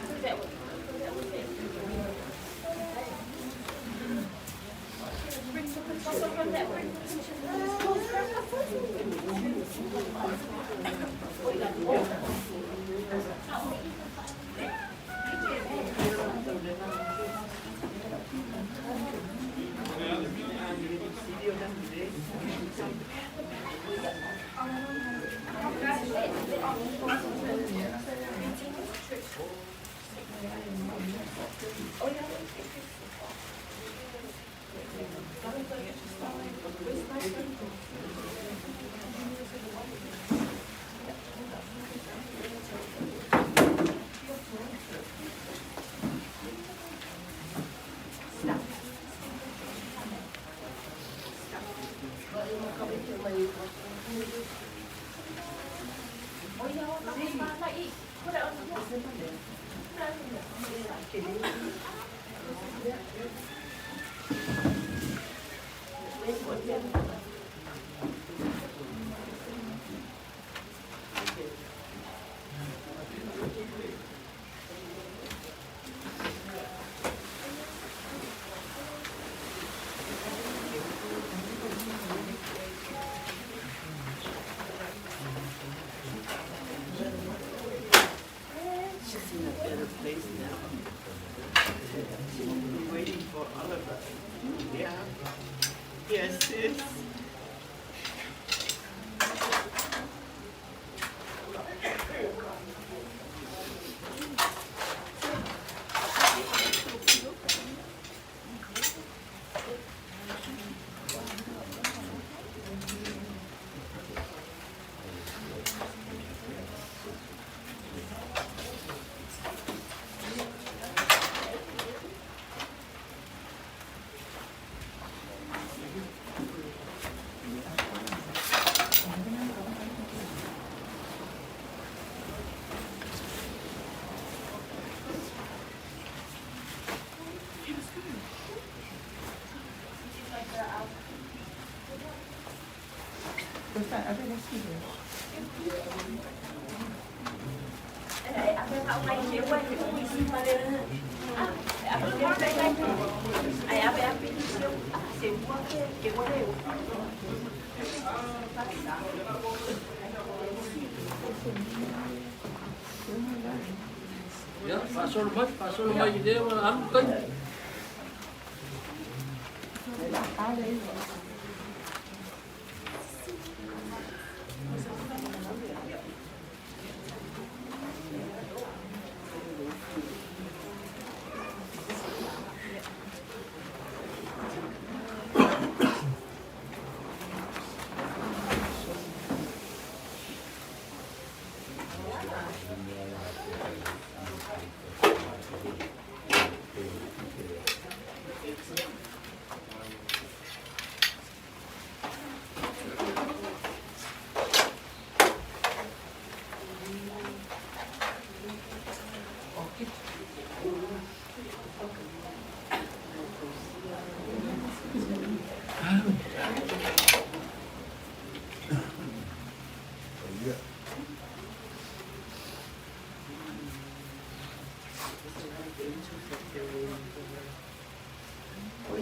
Speaker 6: That one. That one.
Speaker 8: She's in a better place now. She's been waiting for all of us. Yeah. Yes, sis.
Speaker 1: Ia, faasolo mai, faasolo mai i lea ua alu taimi.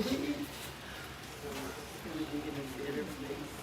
Speaker 8: She's gonna be in a better place.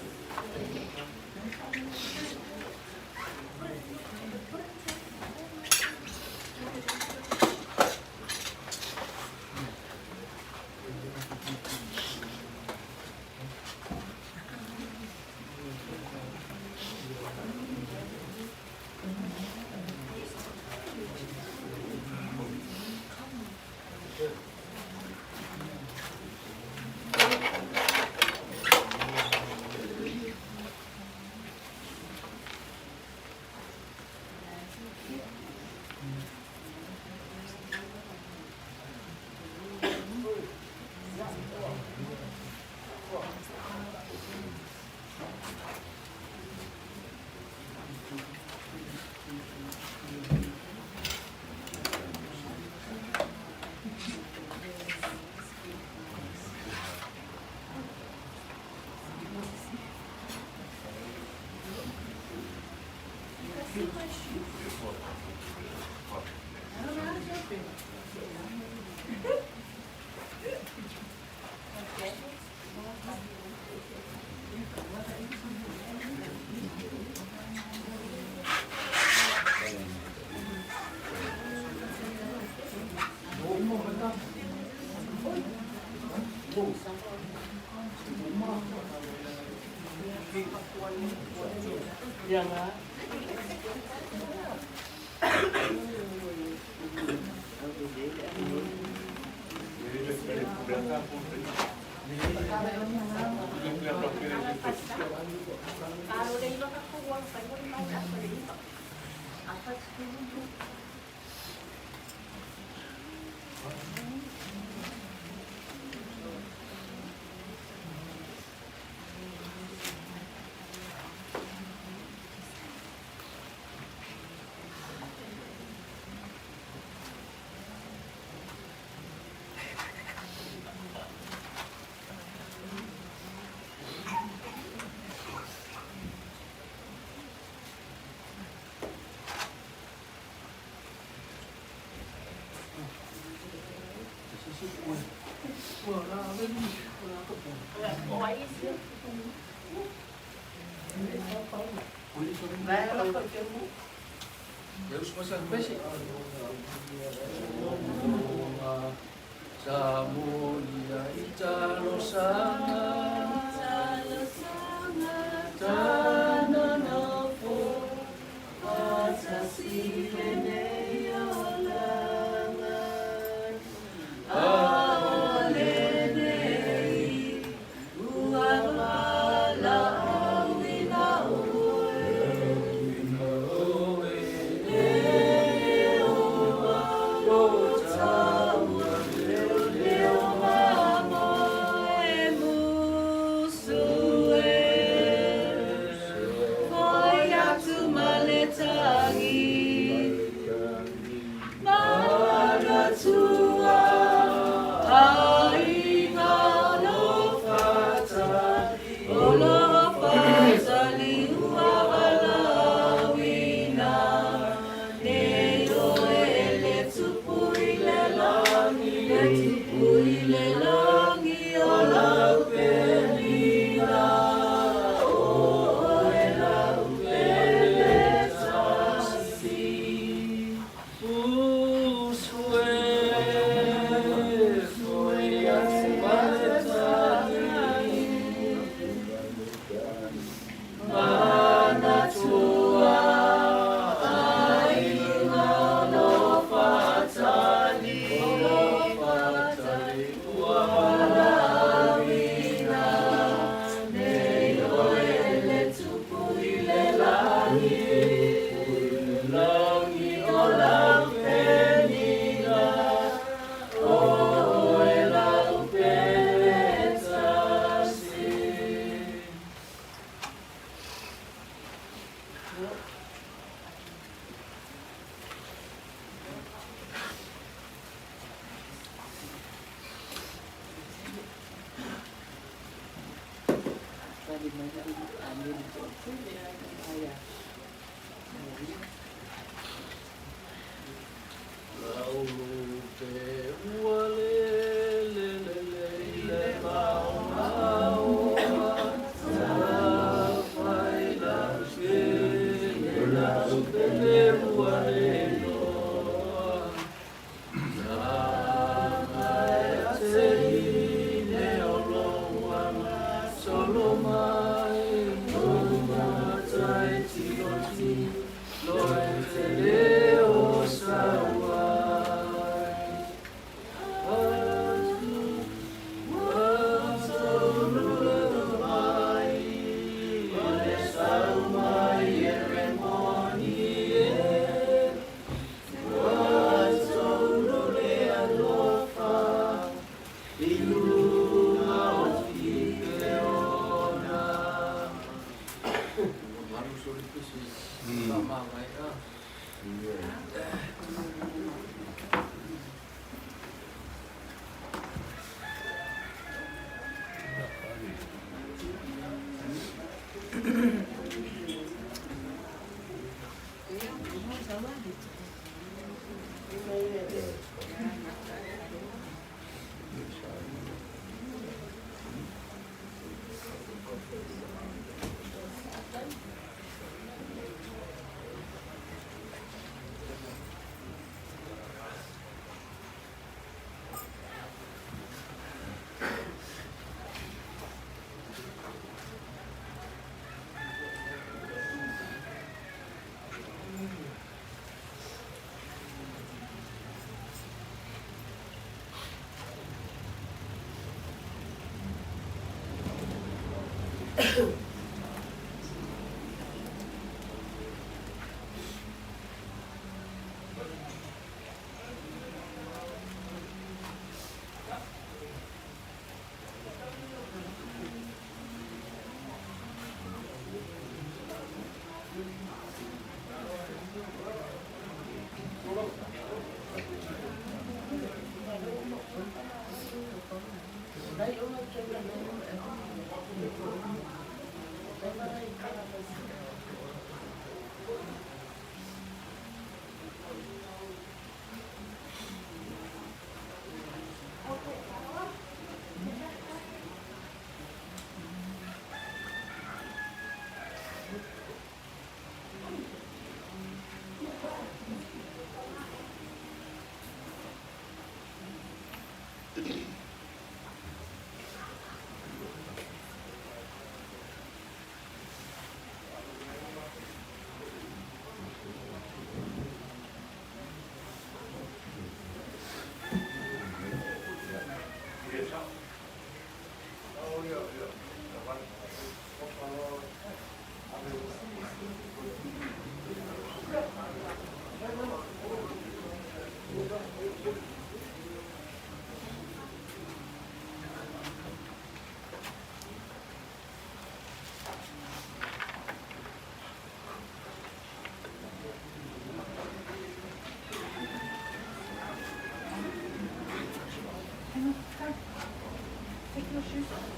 Speaker 6: Take your shoes off.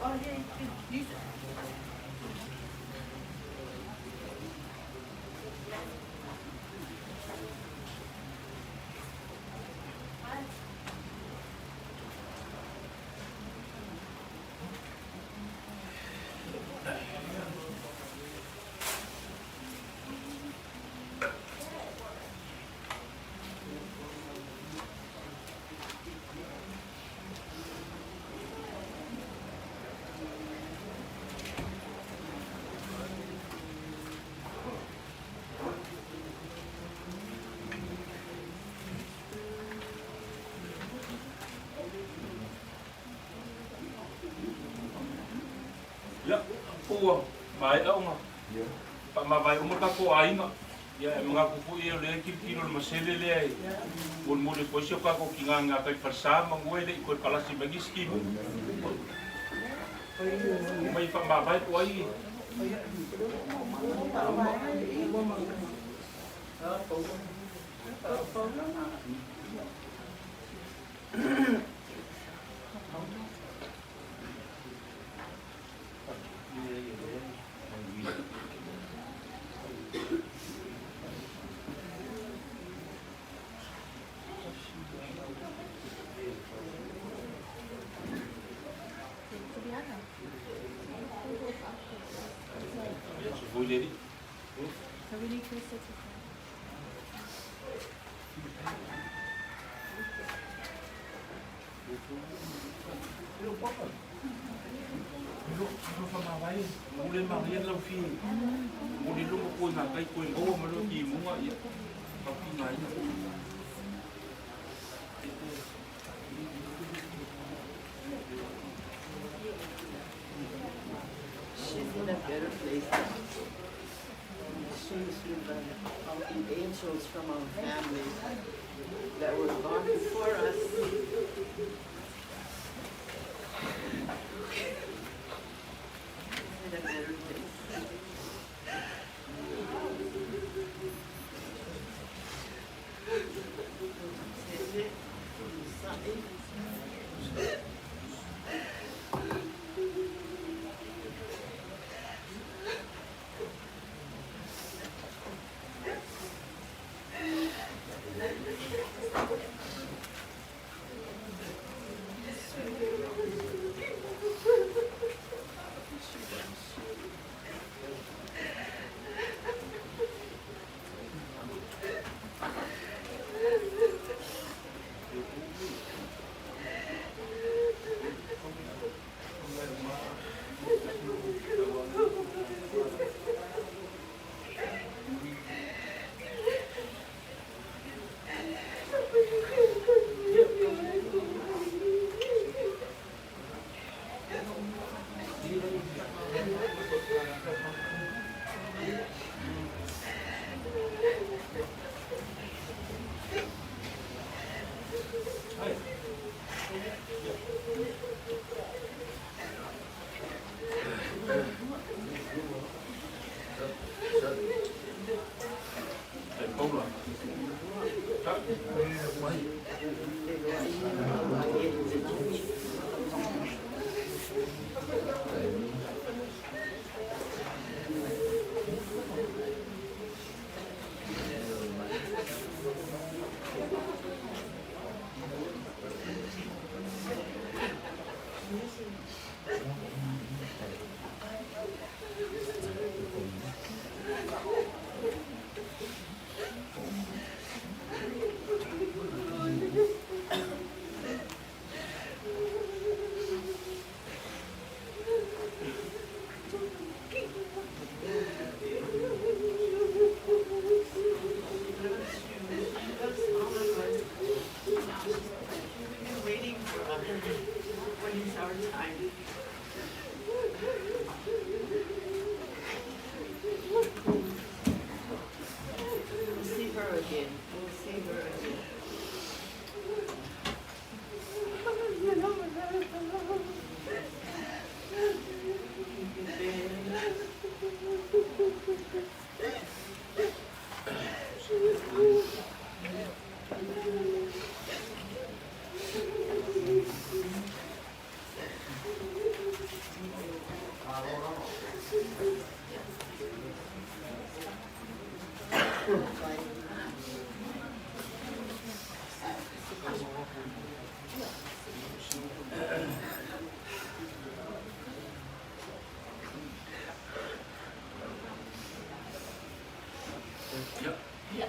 Speaker 6: Oh yeah, you can use it.
Speaker 1: Ia, ua maea ona faamavae uma tatou aiga. Ia, e manatu foi o lea e tilotilo i le masele lea e molimoli atu ai si o tatou tina i gatai falesa manu e le i toe palasi mai nisi timuga. Omai e faamavae po o ai.
Speaker 8: She's in a better place now. She's with the angels from our family that were gone before us. She's in a better place. We've been waiting for us. When is our time? We'll see her again. We'll see her again.
Speaker 1: Ia.